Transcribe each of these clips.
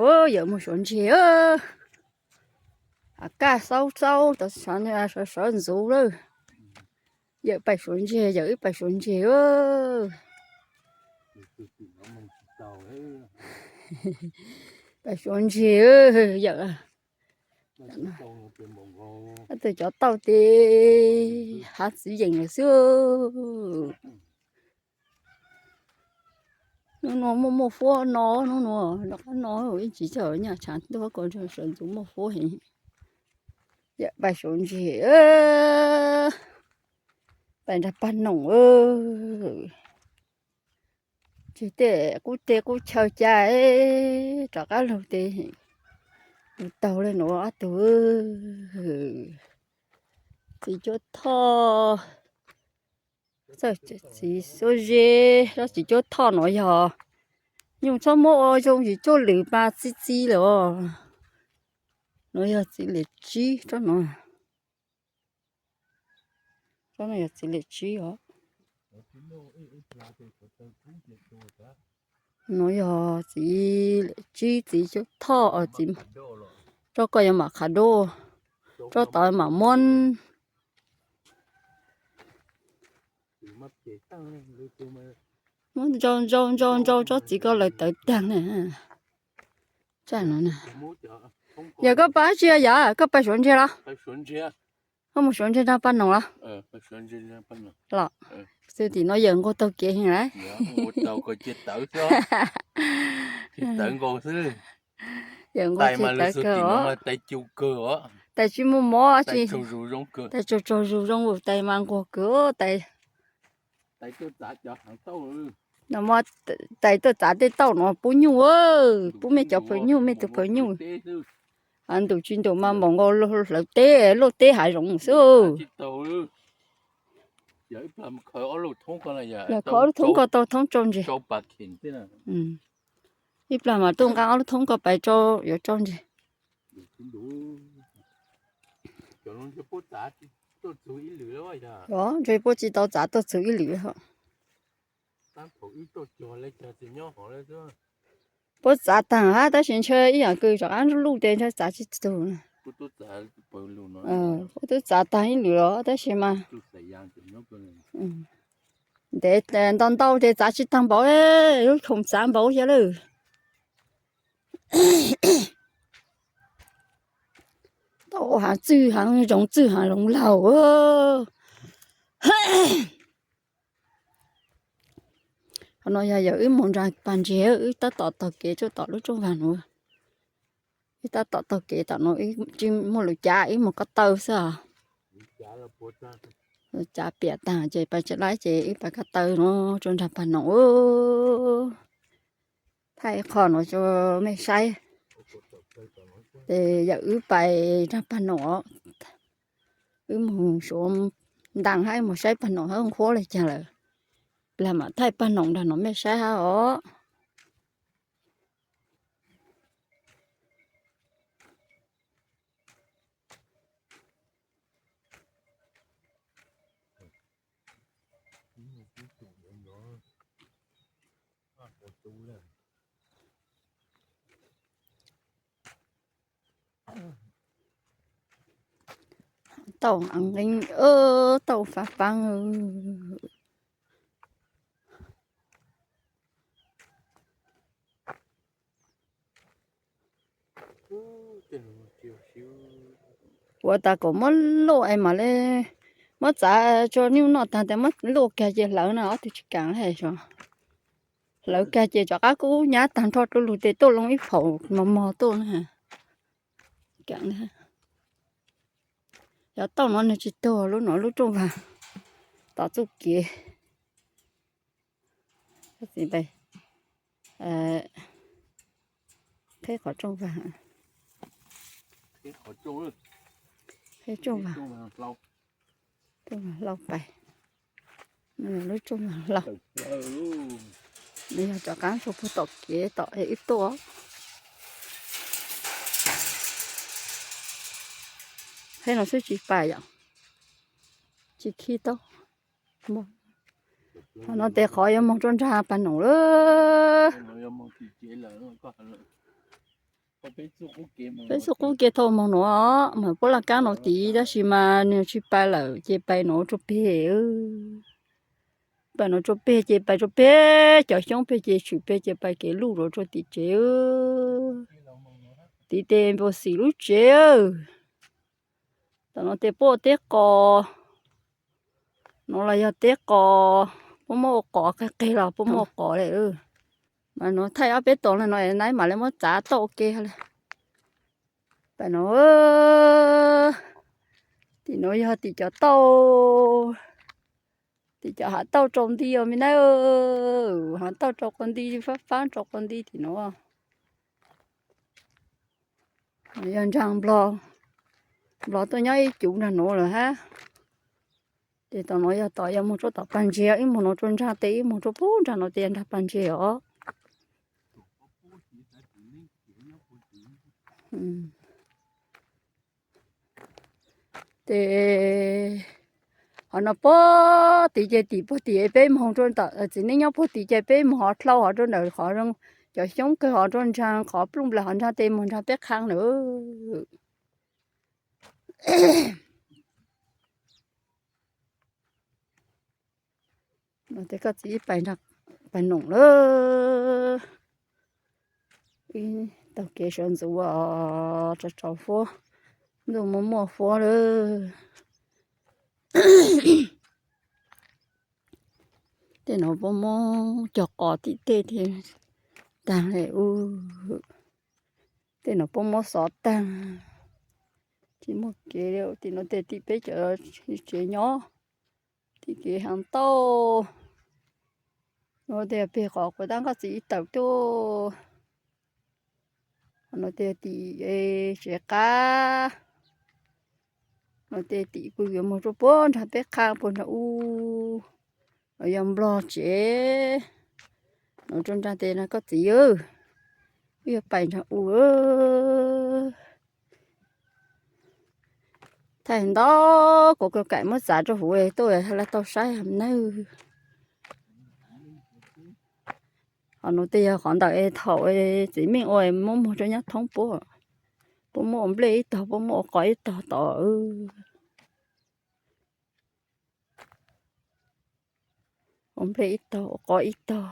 Yawm mus suav ntseg, a kaj xaub xaub tod sawv ntxuv lawm. Yawm pais suav ntseg, yawm wb pais suav ntseg. Pais suav ntseg, yawm. Ob tug cov tauj tes hav txiv yeem lawm xwb. Hnub no muaj muaj fuab no, hnub no, rov qab no ib tsis coj nyaj tshav ntuj ko sawv ntxuv muaj fuab heev. Yawm pais suav ntseg, pais nrag pag noom. Tsis tej qub teb qub chaw cas, rov qab lug tes, lug taug le nuav ob tug txiv cuab thoj, txiv xuab zeb, txiv cuab thoj nuav yog nyuj txhob muab ua zoo, txiv cuab lwm mas txi txi lawm os. Nuav yog txiv liam tsib, tsob nuav, tsob nuav yog txiv liam tsib os. Nuav yog txiv liam tsib, txiv cuab thoj, tsob ko yog mam qhav dub, tsob tod mam muab, muab ntsau ntsau ntsau ntsau tsob txiv ko lawm tawv tag na. Tsaaj no na. Yog koj pais dab tsi yom, koj pais suav ntseg los? Koj mus suav ntseg nrag pag noom los? Los, xwb tim no yawm nkaug taug kev heev lawm. Yawm nkaug tawv kawg os. Tais tsis muaj mob, tais tsaug tsaug zug zoo, tais mas nquag kawg tais. Tais tuaj txav tej tauj no pub nyuj, pub mej cov phaj nyuj, mej tus phaj nyuj. Ntuj tsis ntuj mas npaum nkaus hlawv teb, luaj teb hav zoov xwb. Yog kho ob lub thoob ko tau thoob tsau ntseg. Ib plag mas tuaj nqa ob lub thoob ko pais tsau, yuav tsau ntseg. Os, ntshe puab tsis tau txav tuaj txug ib lwm. Puab txav taag hab tab sis ntshe ib yaam kws rov qab nruj luj tes ntshe txav tsis txug. Puab tub txav taag ib lwm los tab sis mas ntev ntau ntau ces txav tsis taag npaum, lub khoom txav npaum thiab lawm. Tau haav txwj haav zoov txwj haav zoov laug. Qhov no yog yawm wb mus nrag pag ntseg, wb tab tom taug kev tuaj tom lub rooj vag nuav. Wb tab tom taug kev tom nuav, wb tsis muaj lus cav, wb mus ko taw xwb os. Lus cav piam taag ces pais tsis laib ces wb pais ko taw nuav rua nrag pag noom. Thaij qho nuav rua mej saib. Ces yawm wb pais nrag pag noom os. Wb mus suav ntaas hab wb mus saib pag noom hab nqhuab le caag lawm. Plag mam thaij pag noom nrag nuav mej saib hab os. Tauj nqeeb, tauj faab faab. Ua tas kom muab luaj es mam le muab txav tsua nyuj noj taag tes muab luaj kag ces hlawv na, ob tug tsis kaam hab. Hlawv kag ces rov qab kub nyab taag nrho rua lug tes tuaj loo ib phaum mos mos tuaj na. Cov tauj nuav nwg tsis tuag, lub nuav lub rooj vag tom txuj kev. Qheb qhov rooj vag, qheb rooj vag, rooj vag hlau pais, lub rooj vag hlau. Nws yog rov qab rua puag tom kev tom es wb tuaj. Qheb no xwb tsis pais yom, tsis khib tau. Qhov no tes qhov yuav moog rua nraag pag noom lawm. Peb txuj qub kev thaum moog nuav mas puab laj kaab nuav tid, tab sis mas nwg tsis pais lawm ces pais nuav rua peg. Pais nuav rua peg ces pais rua peg cov xyoob peg ces tshwm peg ces pais kev luj rua rua tim tsev. Tid tes npua xim lub tsev. Tom nuav tes puab ua teb qos, nuav los yog teb qos, puab muab ua qos qig qig los puab muab ua qos le. Mas nuav thaij ob peb tog le nuav nab mam le muab txav tauj ua ke le. Pais nuav, tim nuav yog tim cov tauj, tim cov hav tauj tsau nti os me nab, hav tauj tsau quas nti, faab faab tsau quas nti tim nuav. Yog nraag nplog, nplog tuaj nyob ib cuv nraag nuav lawm hab. Ces tom nuav yog tom yog moog rua tom pag ntseg, ib moog nuav rua nraag tes, ib moog rua puag nraag nuav tes yog nraag pag ntseg os. Ces hov no puag tim ces tim puag tim peb moog rua tom txiv neej nyob puag tim ces peb moog hov dlhau hov rua ntawm qhov cov xyoob kawg hov rua nraag qhov plooj nplaig hov nraag tes moog nraag peb qhaa lawm. Nuav tes koj txiv ib pais, pais noom lawm. Ib taug kev sawv ntxuv os, tsaus tsaus fuab, ntuj muaj muaj fuab lawm. Tej nuav puab muab cog qos tim tej tiag, taag le u. Tej nuav puab muab xov taag, tsis muaj kev li. Tim nuav tes tim peb cov tsev nyob, tim kev haav tauj. Nuav tes peg qos quas tab koj txiv ib tawm tuaj. Nuav tes tim tsev qab. Nuav tes tim kuj yuav moog rua puag nraag peb qhaa puag nraag u, los yog nplog tsev. Nuav rua nraag tes na koj txiv, wb yuav pais nraag u. Thaij ntau kuv kaim muab txav rua huv tuaj ha le tau saib nawb. Qhov nuav tes yog qhov ntawm es thaum txiv Meej ua muab muag rua nyab thoob puab, puab muab ua nplej ib tog, puab muab ua qos ib tog tod. Ua nplej ib tog, ua qos ib tog.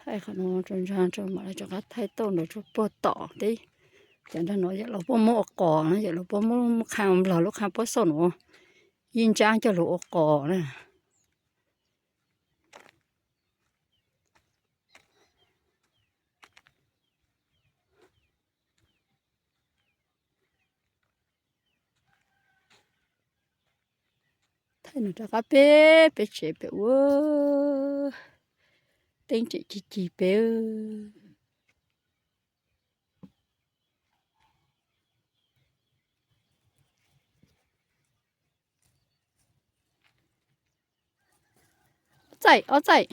Thaij qhov nuav rua nraag rua mam le rov qab thaij tauj ntawd rua puag tom teb. Cov nraag nuav yawm laus puab muab ua qos na, yawm laus puab muab qhaa nplog lub qhaa puab xauj nuav, yeej ntsab coj lug ua qos na. Thaij nuav rov qab peb peb tsev pem ua teeb tseem cig cig pem. Txaij ob txaij.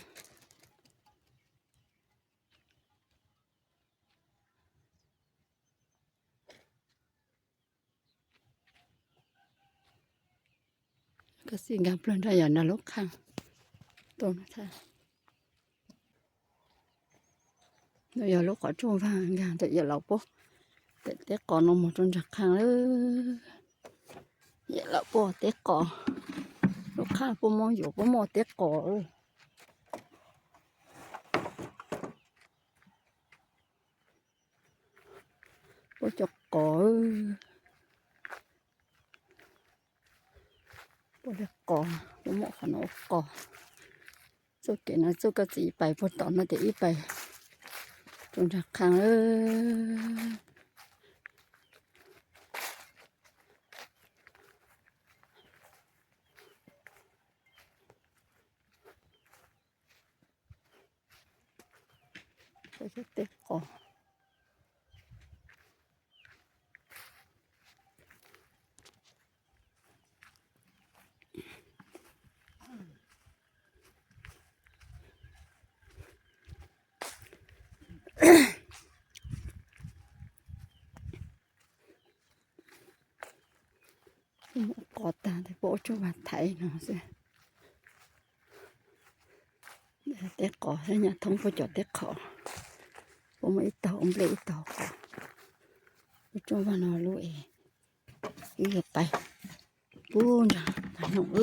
Koj txiv nkaag plawg nrag yog nrag lub qhaa. Nuav yog lub qhov rooj vaag nkaag ntawm yawm laus puab. Teb qos no moog rua nraag qhaa lawm. Yawm laus puab teb qos, lub qhaa puab muab yuav puab muab teb qos. Puab cov qos, puab le qos, puab muab qhov no ua qos. Txuj kev no txuj koj txiv pais puag tom no tes ib pais rua nraag qhaa. Tej qos. Puab ua tsob vaj thaiv no xwb. Teb qos, nyaj thoob puab cov teb qos, puab muaj ib tog ua nplej ib tog qos. Ua tsob vaj no lub es wb yuav pais pub nrog Paj Noom wb.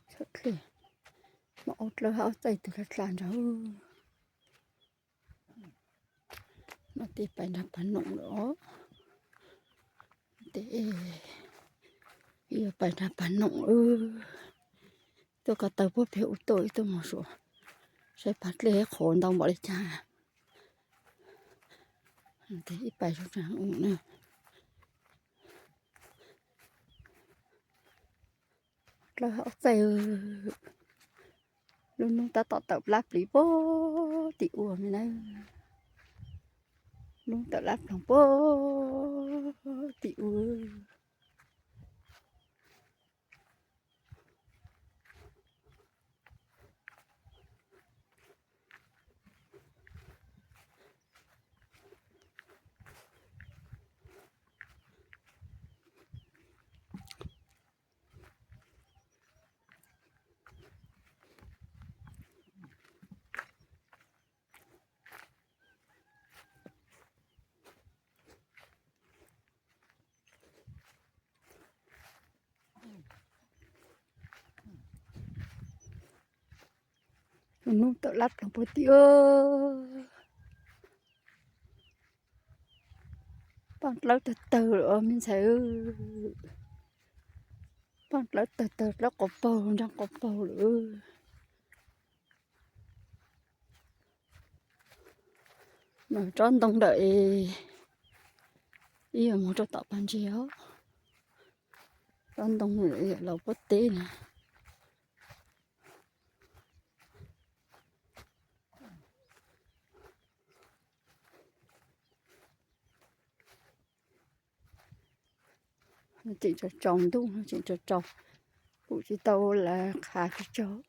Txhawm dlej, muaj ob dlawb hab ob txaij twg dlha dlha nrag. No tes pais nrag Paj Noom lawm os. Tes yuav pais nrag Paj Noom. Tuaj ko taw puag pem ub tuaj, ib tuaj mus suav saib pag dlej qhuav ntau npaum li cas. Tes ib pais zoo tsaam u na. Dlawb hab ob txaij, lub nub tab tom tawm plab pliv puag tim ua me na. Nub tawm lab ploog puag tim ua. Nub tawm lab ploog puag tim ua. Paj dlawb tawg tawg lawm me ntxhais. Paj dlawb tawg tawg, dlawb quas paug, nraag quas paug lawm. Mas tsob ntoo ntawm ib yam mus rau tom pas ntses os. Tsob ntoo los puab teb na. Tseem tsaus tsaus ntuj, tseem tsaus tsaus, kuj tsis tau lawv qha tsis tsaug.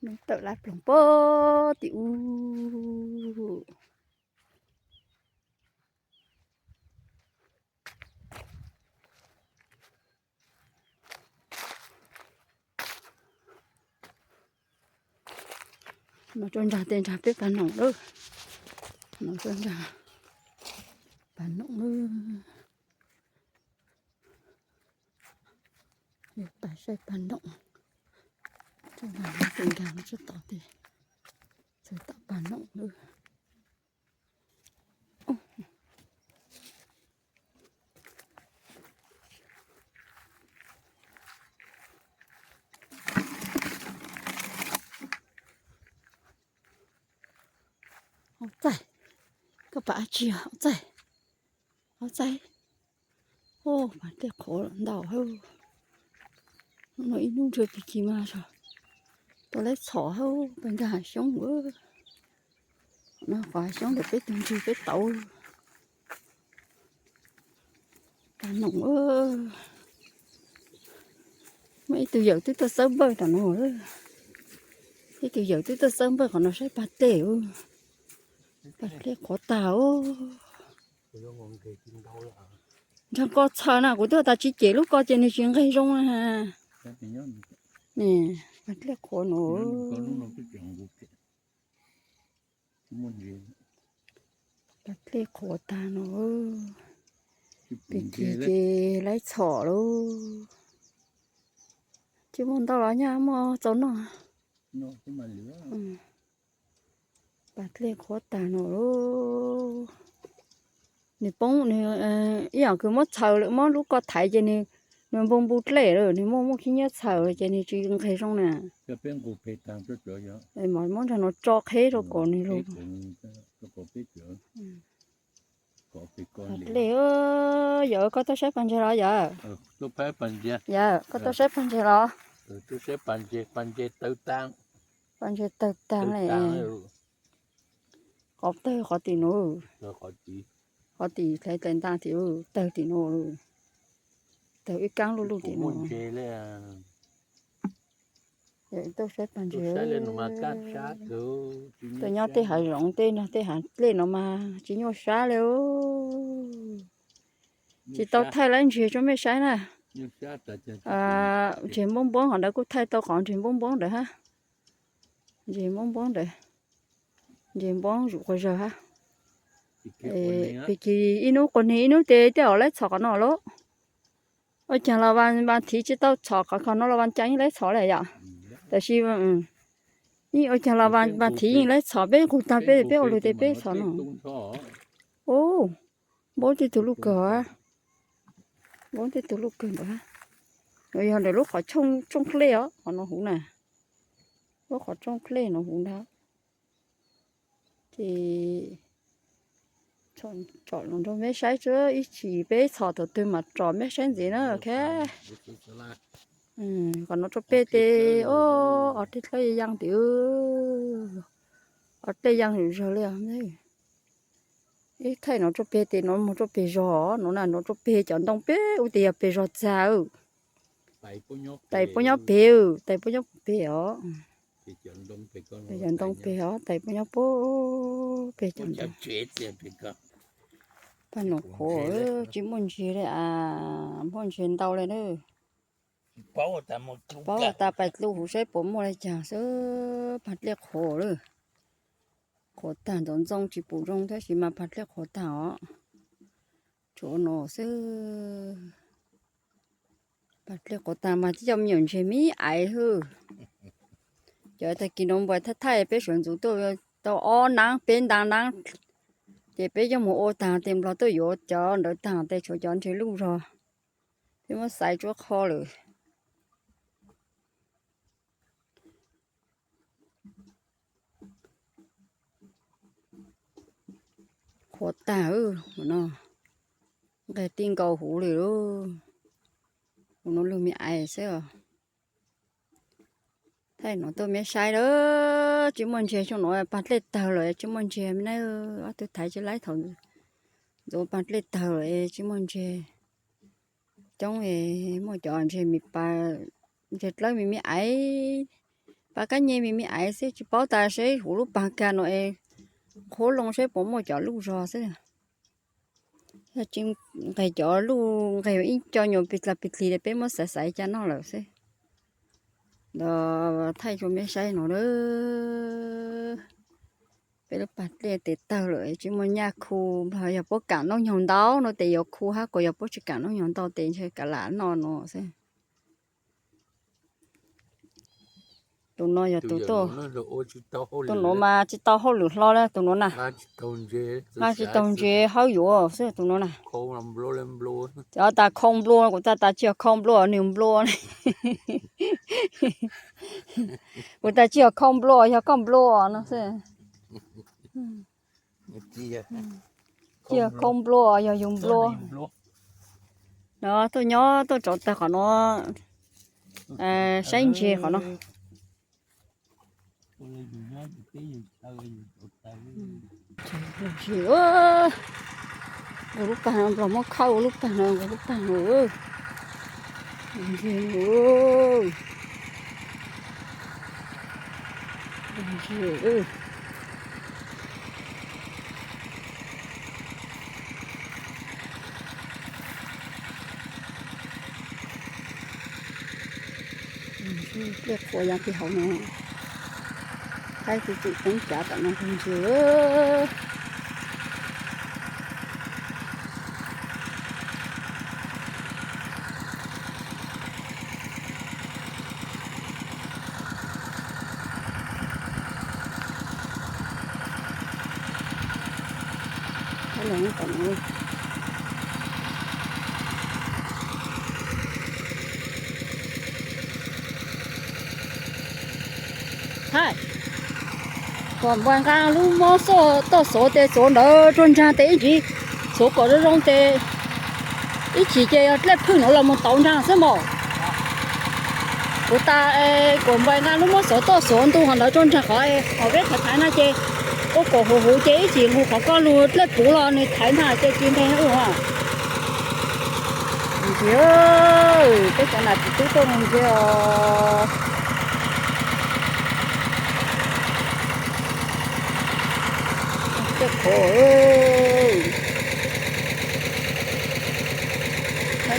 Nub tawm lab ploog puag tim ub. No tuaj nrag tej nrag peb Paj Noom lawm. No tuaj nrag Paj Noom lawm. Yog pais saib Paj Noom. Tuaj nrag tej nrag no tsuas tom tej, txog tom Paj Noom lawm. Ob txaij, koj pam dab tsi os? Ob txaij, ob txaij. Ub, pam dlej qhuav ntau hab. No ib hnub ntshe pig kig mas tau laib txhom hab, pais nkag hav xyoob. No qhov hav xyoob ntawm peb tug ntseg peb tauv. Paj Noom, muaj ib tug yawm twb tuaj xawb npawj tom no. Ib tug yawm twb tuaj xawb npawj qhov no saib pag dlej. Pag dlej qhuav tag os. Ntsag ko txhaws na, kuv twb tas tsis cem lub ko ces nws tsis nqeg zoo na. Pag dlej qhuav no. Pag dlej qhuav tag no. Pig kig ces laib txhom lauj. Tsis muaj ntau los nyaj muaj txaus noj. Pag dlej qhuav tag no lauj. Nws poob, nws ib yam kws muab txhaws lawm, muab lub ko thaiv ces nws, nws npu npu dlej lawm, nws muaj muaj khib nyiab txhaws ces nws tsis nqeg zoo na. Muab nrag no tso qheb rau kom nws lug. Dlej, yawm koj tuaj saib pag ntseg los yawm? Yawm koj tuaj saib pag ntseg los? Pag ntseg tawg tag le. Qhov tawg qhov tim no. Qhov tim dlhaiv dlais nta tim, tawg tim no. Tawg ib kaab luj luj tim no. Tuaj saib pag ntses, tuaj nyob tej hav zoov tej no tej hav dlej no mas tsis nyuaj sab li. Tsis tau thaij lawv ntses rau mej saib na. Ntses npoob npoob qhov ntawd kuj thaij tau qhov ntses npoob npoob ntawd hab. Ntses npoob npoob ntawd, ntses npoob zuj quas zawg hab. Pig kis ib hnub quas niag ib hnub ces tej zaum laib txhom qhov no lauj. Ua caag los vas thiv tsis tau txhom qhov no los vas cas yeej laib txhom li yom. Tab sis yeej ua caag los vas thiv yeej laib txhom, peb qug taag peb, peb ua lug tes peb txhom no. Npoob tej tug luj kawg, npoob tej tug luj kawg ntawd. Yog ntawm lub qhov rooj dlej os, qhov no huv na, lub qhov rooj dlej no huv ntag. Ces tsom los nrog meb saib tso, ib chim peb txhom thaum twg mas tsom meb saib ntxiv na. Ok, qhov no rau peg tes, ob teg dlawb yaaj tim, ob teg yaaj zawg li. Ib thaij no rau peg tes no moog rau peg zog no na, no rau peg cov ntoo peb ua tias yog peg zog txag. Tais puab nyob peg, tais puab nyob peg os. Cov ntoo peg os, tais puab nyob puag peg cov ntoo. Paj nom qhuav tsis muaj ntses li as, muaj ntses ntau li na. Paub tas pais dlu huv saib puas muaj li cas xwb, pag dlej qhuav lawm. Qhuav tag, ntxoov ntxoo tsis pum zoo tab sis mas pag dlej qhuav tag os. Tsuav no xwb. Pag dlej qhuav tag mas tib co me nyuam ntses me aiv hwb. Cov tag kis no npua thaij thaij peb suav ntxuv tuaj tau ob naab peb ntaag naab, ces peb coj mus ua tag tes nplog tuaj yuav cov ntawd tag tes tshuav cov ntses luj zog, peb muab xaiv tsuab qho lawm. Qhuav tag, nqeg tij nkaus huv li. Huv no lug me aiv xwb os. Thaij no tuaj meb saib lawm, tsis muaj ntses xyoo no, pag dlej tawg lawm tsis muaj ntses me na. Ob tug thaiv tsis laib thaum ntxuav pag dlej tawg lawm tsis muaj ntses. Coob, muaj cov ntses me pas, ntses dlawb me me aiv, pas kab nyej me me aiv xwb, tsis paub tas seb huv lub pag kag no es qhuav loo seb puas muaj cov luj zog xwb. Yog tsis nqeg cov luj, nqeg ib co nyuag pig dlag pig dlig peb muab xaiv xaiv caj noj lawm xwb. Los thaij rau meb saib no lawm. Peb lub pag dlej tes tawg lawm tsis muaj nyaj khu, yog puab kaam noob nyoog ntau no tes yuav khu hab, kuas yog puab tsis kaam noob nyoog ntau tes ntshe kav lam noj no xwb. Tus no yog tus tuaj, tus nuav mas tsis tau hauj lwm hlo li tus nuav na. Nqa tsis taug ntses hawb yuav xwb tus nuav na. Cov tas khoo nplua, kuv tas tas tsis yog khoo nplua, nwg nplua. Kuv tas tsis yog khoo nplua, yog koj nplua no xwb. Tsis yog khoo nplua, yog yug nplua. No tuaj nyob tuaj tsov tawg qhov no, saib ntses qhov no. Nqus lub pag no, nplog muab khawb ua lub pag no, nqus lub pag no. Ntses, ntses. Dlej qhuav yav pem hauv no, thaij txi txim teeb cav tom no ntses. Thaij, kom npais nqa lub mob xoj toj xov tes xov ntawd rua nraag tes ib ntsis, xov kom zoo zoo tes ib chim ces yog dlej phwj no los mus tauv nraag xwb mog. Kuv tas, kom npais nqa lub mob xov toj xov ntug hov ntawd rua nraag qhov, hov peb thaiv thaiv no ces ua kom huv huv ces ib chim nqus qhov koj lug dlej puv los nwg thaiv nraag ces tsis nqeg ub. Ntses, peb cov nam txiv tub tuaj mus ntses os. Ua,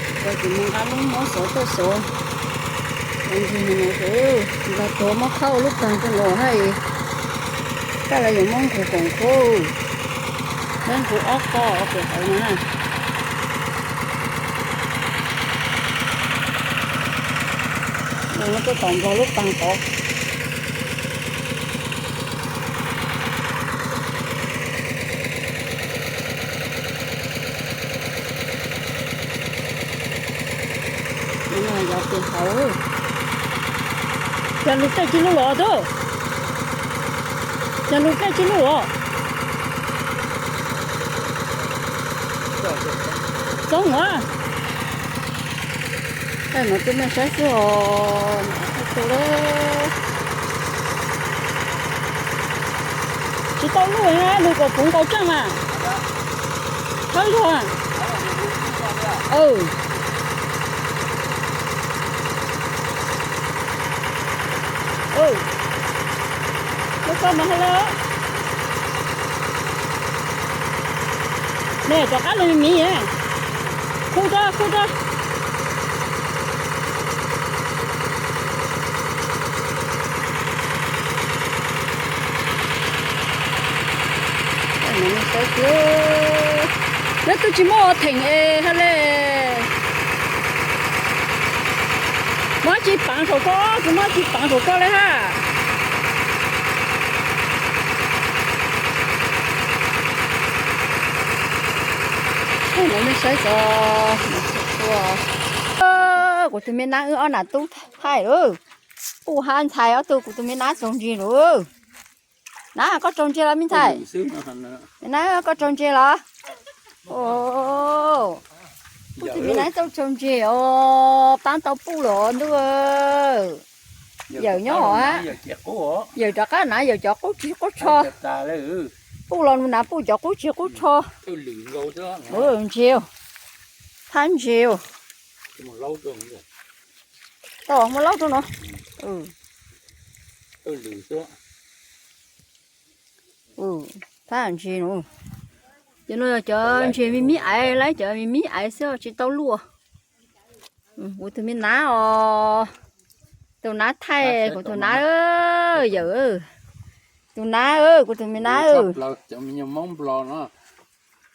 tsis tau ces mus nqa lub mob xov tuaj xov. Ntsis no nrog tuag mob khawb ua lub plag rau no hais. Kaj las yuav mob nqus koom khuab, mob nqus ob qo ua pem hauv na. Tuaj tom nplog lub plag tod. Yog pem hauv. Cas lus dej tsis lug los tub? Cas lus dej tsis lug os? Txoov a. Tej no twb nej saib xwb os, tu le. Tsis tau luj, luj kom puv nkaus tseej mas. Thawb luag. Lub koj mas hais lawm. Nej rov qab los miv, khu rau, khu rau. Nyob twb tsis muaj theem es hais le. Muab tsis paav saum koj, kuv muab tsis paav saum koj le hab. Nej saib tso, kuv tus me nab wb ob nam tub thaij lawm. Puj hab ntxhais ob tug, kuv tus me nab tsaug ntses lawm. Nab, koj tsaug ntses los me ntxhais? Me nab, koj tsaug ntses los? Puj tus me nab txawj tsaug ntses os, paab tau puj los ntuj. Yawm nyob hov, yawm rov qab na, yawm cov qub tsis qub tsho. Puj los nus na, puj cov qub tsis qub tsho. Ntses, thab ntses. Tau muaj laub rau no. Thab ntses no. Cov no yog cov ntses me me aiv, lawv cov me me aiv xwb tsis tau luaj. Kuv tus me nab os, tus nab thaij kuv tus nab, yawm, tus nab, kuv tus me nab.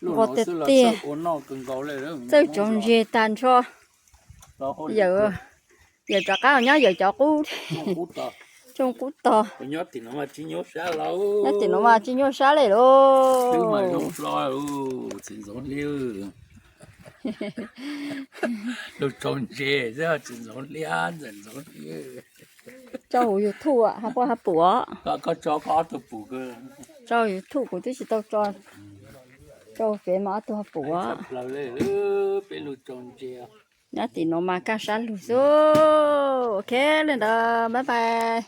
Nquag tiag tiag, txawj tsaug ntses tag nrho. Yawm, yawm rov qab nyob yawm cov qub, tsooj qub tog. Nyob tim no mas tsis nyuaj sab li lauj. Lug tsaug ntses xwb tsis ntxoov hliab ntxawm ntxoov hliab. Tso huv YouTube hab pum os. Tso huv YouTube kuv twb tsis tau tso, tso huv fev mas ob tug ho pum os. Peb lug tsaug ntses. Nyob tim no mas kaj sab lug xwb. Ok, li ntawd, bye bye.